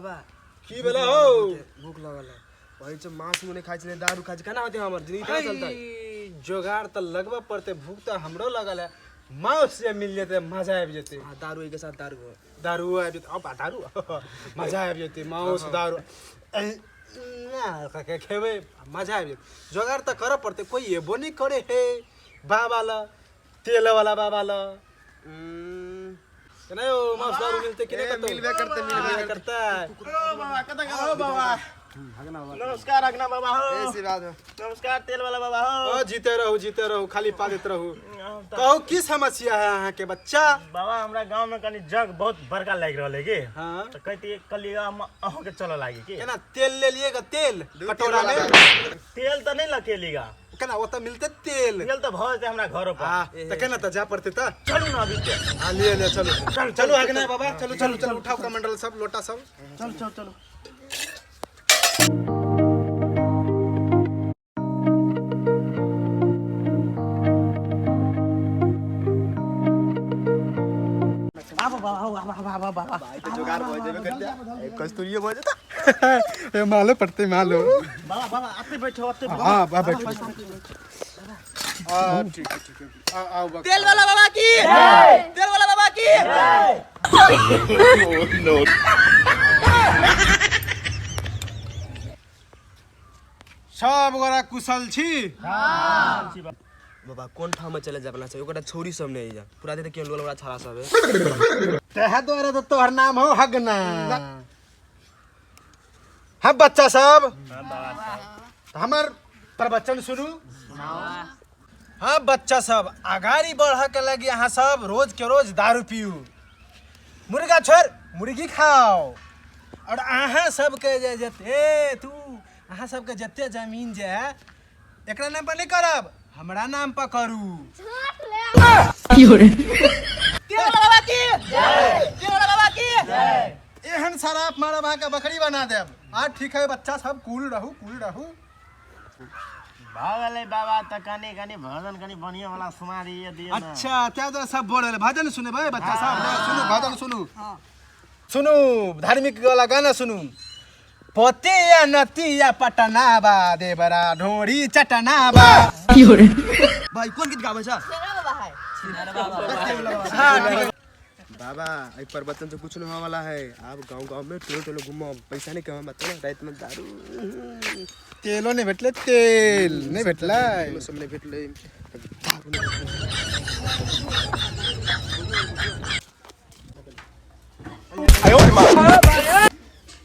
बाबा की भेला हो? भूख लगल है। वही जो मांस मुने खाइ छलै, दारू खाइ छै, केना होतै हमर जिंदगी, केना चलतै? ई, जोगाड़ तऽ लगबऽ पड़तै। भूख तऽ हमरो लगल है। मांस जे मिल जेतै, मजा आबि जेतै। हाँ, दारू के साथ दारू हो। दारू आबि जेतै, अब दारू मजा आबि जेतै। मांस दारू ना के खेबै, मजा आबि जेतै। जोगाड़ तऽ करऽ पड़तै। कोइ एबो नहि करे हे बाबा ला, तेल वाला बाबा ला। केना यौ, मांस दारू मिलतै कि नहि कतौ? मिलबे करतै, मिलबे करतै। ओ बाबा, कतऽ गेल? ओ बाबा, नमस्कार। अगना बाबा हो। ऐसी बात हो। नमस्कार तेल वाला बाबा हो। ओ, जीते रहू, जीते रहू, खाली पा देते रहू। कहू, की समस्या है अहाँके बच्चा? बाबा, हमरा गांव में कनी जग बहुत बड़का लागि रहल है की। हाँ। तऽ कहती कलिए हम अहूँ के चलऽ लागी की। केना तेल ले लिएगा? तेल कटोरा में। तेल तऽ नहि लकेलीगा। केना ओतऽ मिलते तेल? तेल तऽ भऽ जेतै हमरा घरो पर। हाँ, तऽ केना तऽ जा पड़ते तऽ। चलू ने अभी ते। हाँ, लिए ले, चलो चलो चलो। आगे बाबा, चलो चलो चलो। उठाओ कमंडल सब, लोटा सब। चल चल चलो। आबो बाबा, आबो आबो आबो बाबा। भाई, तो जोगाड़ भऽ जेबे करतै, कस्तूरियो भऽ जेतै। ए, मालो पड़ते मालो। बाबा, बाबा, अते बैठो, अते। हाँ, बा बैठो। हाँ, ठीक है, ठीक है। आओ आओ बा। तेल वाला बाबा की, तेल वाला बाबा की। सब गोरा कुशल छी? बाबा, कोन ठाम में चले जाए अपना सब? ओकरा छोरी सब नहीं जा पूरा देते केहन लोल वाला छाड़ा सब है। तहे द्वारा तो तोहर नाम हो हगना। हाँ बच्चा सब, हमर प्रवचन सुनू। हाँ बच्चा सब, अगाड़ी बढ़ के लगी अहाँ सब रोज के रोज दारू पीऊ, मुर्गा छोड़ मुर्गी खाओ। और अहाँ सबके जे जते तू अहाँ सबके जते जमीन जे है, एकरा नाम पर नहीं करब, हमरा नाम पर करू। तेल वाला बाबा की, तेल वाला बाबा की। एहन शराब मारब, अहाँके बकरी बना देब। आ ठीक है बच्चा सब, कूल रहू, कूल रहू। भऽ गेलै बाबा, तऽ कनि कनि भजन कनि बढ़िआँ वाला सुना दिए दिअ ने। अच्छा, त्या दुआरे सब बोल रहले। भजन सुनेबै बच्चा सब? ले, सुनू, भजन सुनू, सुनू, धार्मिक वाला गाना सुनू। पोतिया नतिया पटनाबा, देवरा ढोरी चटनाबा। भाई, कोन गीत गाबै छ? हाँ, ठीक है। बाबा, एहि प्रवचन से कुछ नहीं होने वाला है। आप गांव गांव में टोलो टोलो घूमो, पैसा नहीं कमा ना, रात में दारू। तेलो नहीं भेटले, तेल नहीं भेटलै। तेलो सब नहीं भेटलै, दारू नहीं।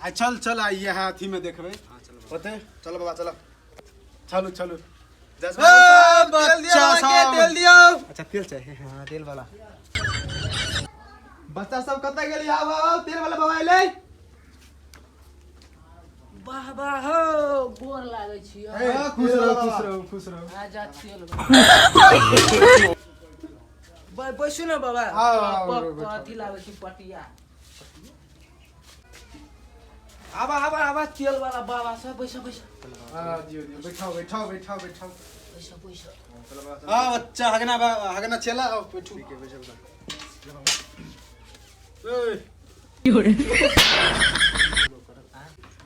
आ चल चल, आइए है अथी में देखबै होते। चलो बाबा, चलो। चलू चलू। तेल दियो बच्चा बाबा के, सब। तेल दियो। अच्छा, तेल चाहिए? हाँ, तेल वाला। बच्चा सब कतऽ गेली? आब आब, तेल वाला बाबा एलै। बाबा हो, गोर लागै छी। हाँ, खुश रहो, खुश रहो, खुश रहो। आ जा तेल बैसू ने बाबा। आओ, आओ, बैठो। अथी लागै छी पटिया। आबा आबा आबा, तेल वाला बाबा सब, बैस बैस। हाँ, जियो जियो, बैठाओ बैठाओ बैठाओ बैठाओ। बैस बैस। हाँ बच्चा, हगना हगना चला, आओ बैठू। ठीक है, बैठो। ओए।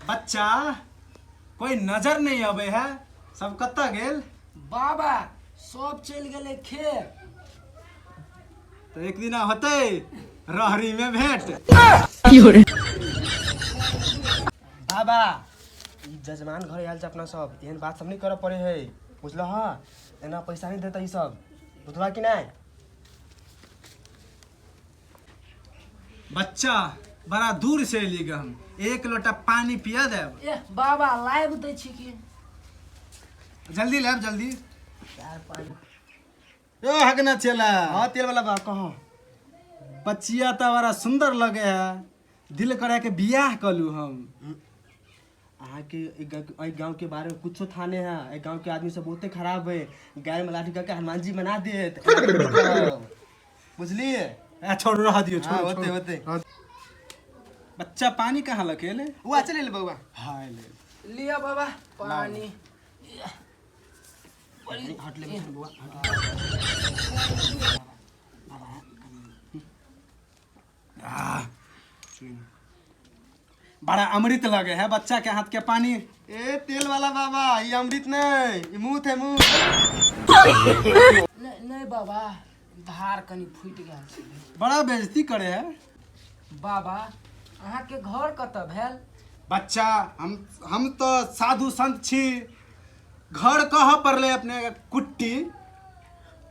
बच्चा, कोई नजर नहीं आवे है, सब कतऽ गेल? बाबा, सब चलि गेलै खेत। तो एक दिन होते रहरी में भेंट। बाबा, ई जजमान घर आयल छै अपना सब, एहन बात सब नहीं करऽ पड़े है, बुझलह? एना पैसा नहीं देता ई सब, बुझलह कि नहीं? बच्चा, बड़ा दूर से एली ग हम, एक लोटा पानी पिया देब? ए बाबा, लाइव दै छी की। जल्दी लाब, जल्दी। यार, पानी। ओ हगना चला। हाँ, तेल वाला बाबा, कहो। बच्चिया तो बड़ा सुंदर लगे है, दिल करे के बियाह कलू हम। अहाँके एहि गाँव के बारे में कुछो था नहीं है। एहि गाँव के आदमी सब बहुते खराब है, गाय में लाठी करके हनुमान जी बना देत, बुझलिए? ए, छोड़, रह दियो। हाँ, छोड़। होते छोड़। होते। बच्चा, पानी कहाँ लकेले? वो चले ले बउआ। हाँ, ले। लिअ बाबा पानी। हट ले बउआ, हट ले। बड़ा अमृत लगे है बच्चा के हाथ के पानी। ए तेल वाला बाबा, ये अमृत नहीं, ये मुँह है मुँह। नहीं नहीं बाबा, धार कनी फूटि गेल छलै। बड़ा बेइज्जती करे है। बाबा अहाँके घर कतऽ भेल? बच्चा हम तो साधु संत छी, घर कह पड़ले अपने कुट्टी।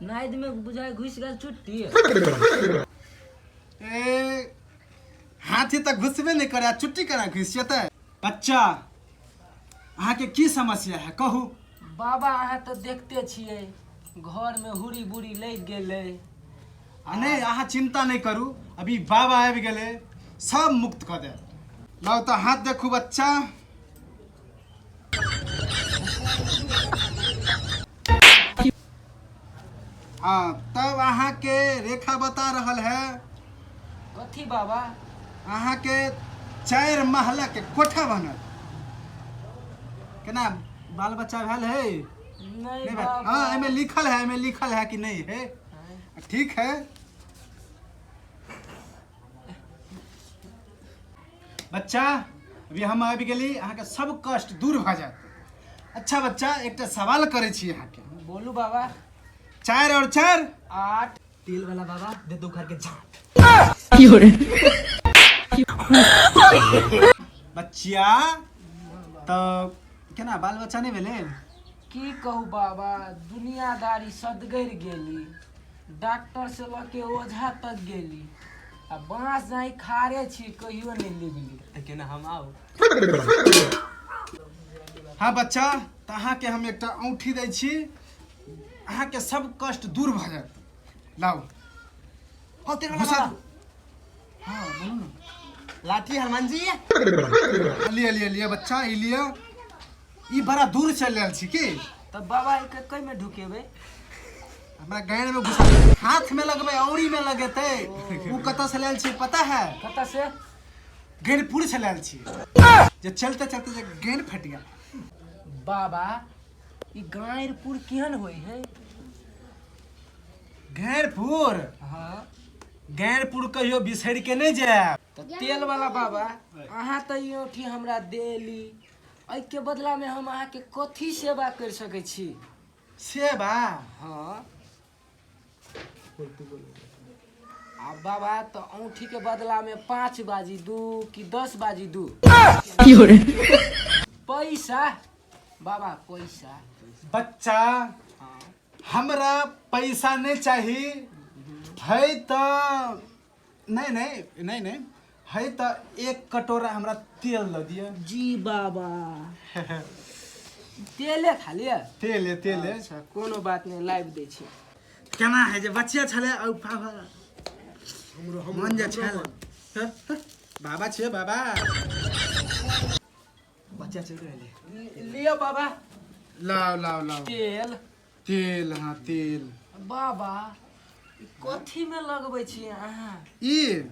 नाइद में बुझाइ घुसि गेल चुट्टी। ए हाथी तक घुसबे नहीं करे, चुट्टी केना घुसि जेतै? बच्चा अहाँके की समस्या है कहू। बाबा अहाँ तऽ देखते छियै घरमे हुरी बुरी लागि गेलै। आ नहि अहाँ चिंता नहीं करू, अभी बाबा आबि गेलै सब मुक्त कऽ देत। लाउ तऽ हाथ देखू बच्चा। हाँ तब अहाँके रेखा बता रहल है। कथी बाबा? अहाँके 4 महला के कोठा बनल। केना बाल बच्चा भेल है? नहीं नहीं बाबा। हाँ एमे लिखल है, एमे लिखल है कि नहीं है। ठीक है बच्चा, अभी हम आबि गेली, अहाँके सब कष्ट दूर भऽ जायत। अच्छा बच्चा एकटा सवाल करै छी अहाँके। बोलू बाबा। 4 और 4 8। तेल वाला बाबा दे दो घर के झाट। बच्चिया तो केना बाल बच्चा नहीं भेलै? की कहू बाबा, दुनियादारी सदगरि गेली, डॉक्टर से लऽ के ओझा तक गेली, आ बाँस जाई खारे छी कहियो नहीं लिबली। तऽ केना हम आउ? हाँ बच्चा, तऽ अहाँके हम एकटा औंठी दै छी, अहाँके सब कष्ट दूर भऽ जायत। लाउ। हाँ, तेल वाला घुसा बाबा। दू। हाँ बोलू ना। लाठी हनुमान जी। लिअ लिअ लिअ बच्चा, ई लिअ। ई बड़ा दूर चलि आयल छी की? तऽ बाबा एके कइमे ढुकेबै? हमरा गाँड में घुसा हाथ में लगबै, औरी में लगेतै। ओ कतऽ से लायल छी पता है? कतऽ से? गैरपुर से लायल छी, जे चलते चलते जे गेंद फटि गेल। बाबा ई गाँरपुर केहन होइ है? गैरपुर? हाँ। गैरपुर कहियो बिसरि के नहीं जायब। तऽ तेल वाला बाबा अहाँ तऽ ई औंठी हमरा देली, एहिके बदला में हम अहाँके कथी सेवा कर सकै छी? सेवा? हाँ। आ बाबा तऽ औंठी के बदला में 5 बाजी 2 कि 10 बाजी 2? पैसा बाबा, पैसा। बच्चा हाँ। हमरा पैसा नहीं चाही है तऽ नहीं नहीं नहीं नहीं है तऽ 1 कटोरा हमरा तेल दऽ दिअ। जी बाबा। तेले खाली? तेले तेले। अच्छा कोनो बात नहीं, लाइव दै छी। केना है जे बच्चा छलै औ बाबा मन जे छल। बाबा छियै बाबा। बच्चा चलि रहलै। लिअ बाबा। लाओ लाओ लाओ। तेल। तेल, हाँ तेल। बाबा ई कथी में लगबै छी अहाँ? ई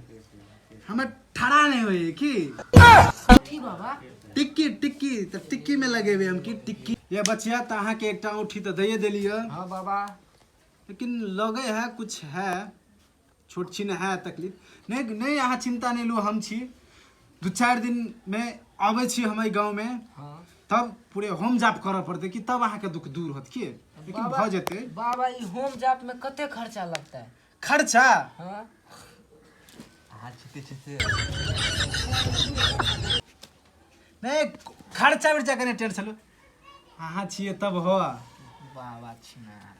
हमर ठड़ा नहीं होई की? कथी बाबा? टिक्की टिक्की, तऽ टिक्की में लगेबै हम की टिक्की। ये बचिया तऽ अहाँके एकटा औंठी तऽ दैये देलियै। हाँ बाबा। लेकिन लगे है कुछ है छोट छिन है तकलीफ। नहीं नहीं अहाँ चिंता नहीं लू, हम छी 2-4 दिन में आबै छी हम एहि गाँव में। हाँ। तब पूरे होम जाप करऽ पड़तै कि तब अहाँके दुख दूर होत की, लेकिन भऽ जेतै। बाबा ई होम जाप में कते खर्चा लगतै? खर्चा? हाँ। हाँ छुते छुते। नहीं खर्चा वर्चा कने टेंशन लो, अहाँ छियै तब हो। बाबा छिनार।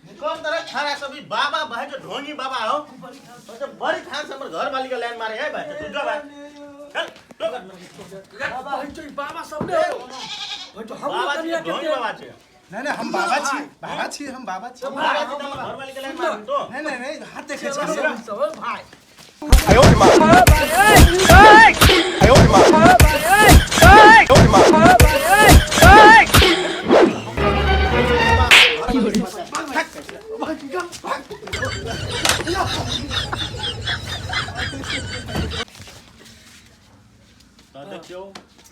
निकल तरह खारा सभी बाबा भाई जो ढोंगी बाबा हो तो बड़ी थान से हमर घर वाली के लाइन मारे है भाई, तू जा भाई। चल तो कर। बाबा बाबा सब ने भाई तो हम कनिया के ढोंगी बाबा छे। नहीं नहीं हम बाबा छी, बाबा छी, हम बाबा छी। बाबा छी त घर वाली के लाइन मारे तो। नहीं नहीं नहीं हाथ देखे छी। भाई। तऽ देखियौ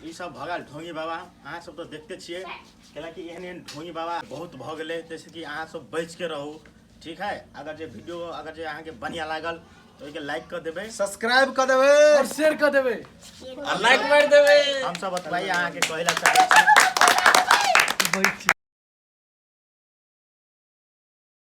ई सब भऽ गेल ढोंगी बाबा। अहाँ सब तऽ देखते छियै कैलाकि एहन एहन ढोंगी बाबा बहुत भऽ गेलै, ताहिसँ कि अहाँ सब बचिके रहू। ठीक है। अगर जे वीडियो अगर जे अहाँके बढ़िया लागल तो ओहिके लाइक कर देबै, सब्सक्राइब कर देबै और शेयर कर देबै। और लाइक मारि देबै। हम सब ओतबा ही अहाँके कहै ला चाहै छी।